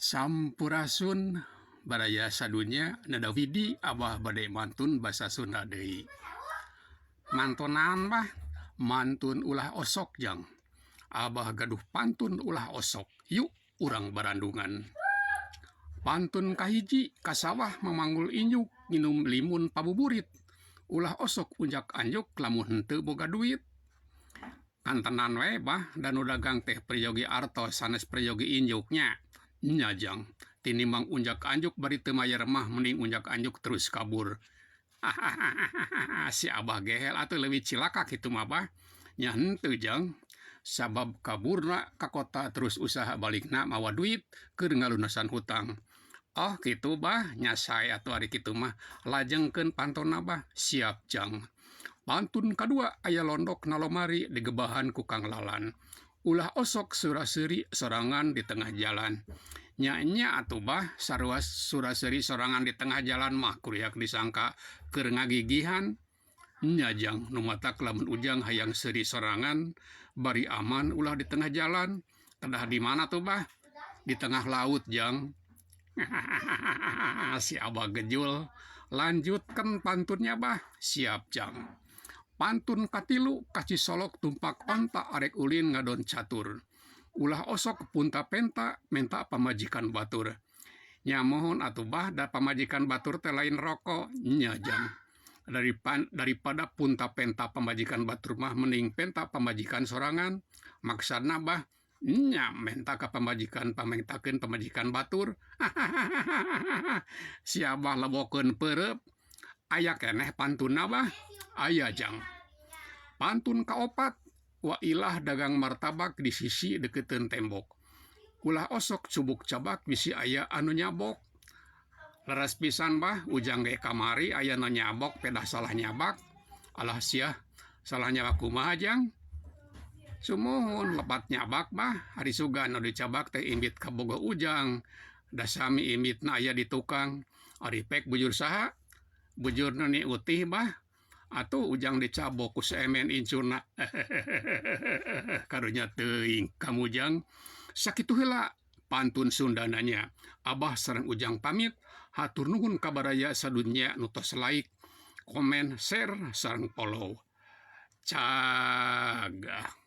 Sampurasun baraya sadunya nada widi abah bade mantun basa sunda deui. Mantun naon bah? Mantun ulah osok jang. Abah gaduh pantun ulah osok yuk urang barandungan. Pantun kahiji ka sawah mamanggul injuk nginum limun pabuburit ulah osok unjak anjuk lamun henteu boga duit. Kantenan we bah da nu dagang teh peryogi artos sanes peryogi injuk nya. Nya jang, tinimbang unjak anjuk bari teu mayar mah mending unjak anjuk terus kabur. Hahahaha si abah gehel atuh leuwih cilaka kitu mah bah. Nya henteu jang, sabab kaburna ka kota terus usaha balikna mawa duit keur ngalunasan hutang. Oh kitu bah, nya sae atuh ari kitu mah, lajengkeun pantonna bah. Siap jang. Pantun kadua aya londok na lomari digebahan ku Kang Lalan. Ulah osok sura-seuri sorangan di tengah jalan. Nya-nya atuh bah, sarua sura-seuri sorangan di tengah jalan mah kuriak disangka keur ngagigihan. Nya jang, nu matak lamun ujang hayang seuri sorangan bari aman ulah di tengah jalan. Kedah di mana tuh bah? Di tengah laut jang. Hahaha si abah gejul. Lanjutkan pantunnya bah. Siap jang. Pantun katilu ka Cisolok tumpak onta arek ulin ngadon catur. Ulah osok punta penta menta pamajikan batur. Nya mohon atuh bah da pamajikan batur teh lain roko. Nya jang. Daripada punta penta pamajikan batur mah mending penta pamajikan sorangan. Maksudna bah nya menta ka pamajikan pamengtakeun pamajikan batur. Hahaha si abah lebokeun peureup. Aya keneh pantunna bah? Aya jang. Pantun kaopat, wa ilah dagang martabak di sisi deukeuteun tembok. Ulah osok cubuk cabak bisi aya anu nyabok. Leres pisan bah, ujang ge kamari aya nu nyabok pedah salah nyabak. Alah siah, salah nyabak kumaha jang? Sumuhun lepat nyabak bah, ari sugan nu dicabak teh imbit kabogoh ujang. Da sami imbitna aya di tukang. Ari pek bujur saha? Bujur nu ni utih bah. Atuh ujang dicabok ku seemen incuna. Hehehehe karunya teuing kamu jang. Sakitu heula pantun Sundana nya. Abah sareng Ujang pamit, hatur nuhun ka baraya sadunya nu tos like, komen, share sareng follow. Cagah.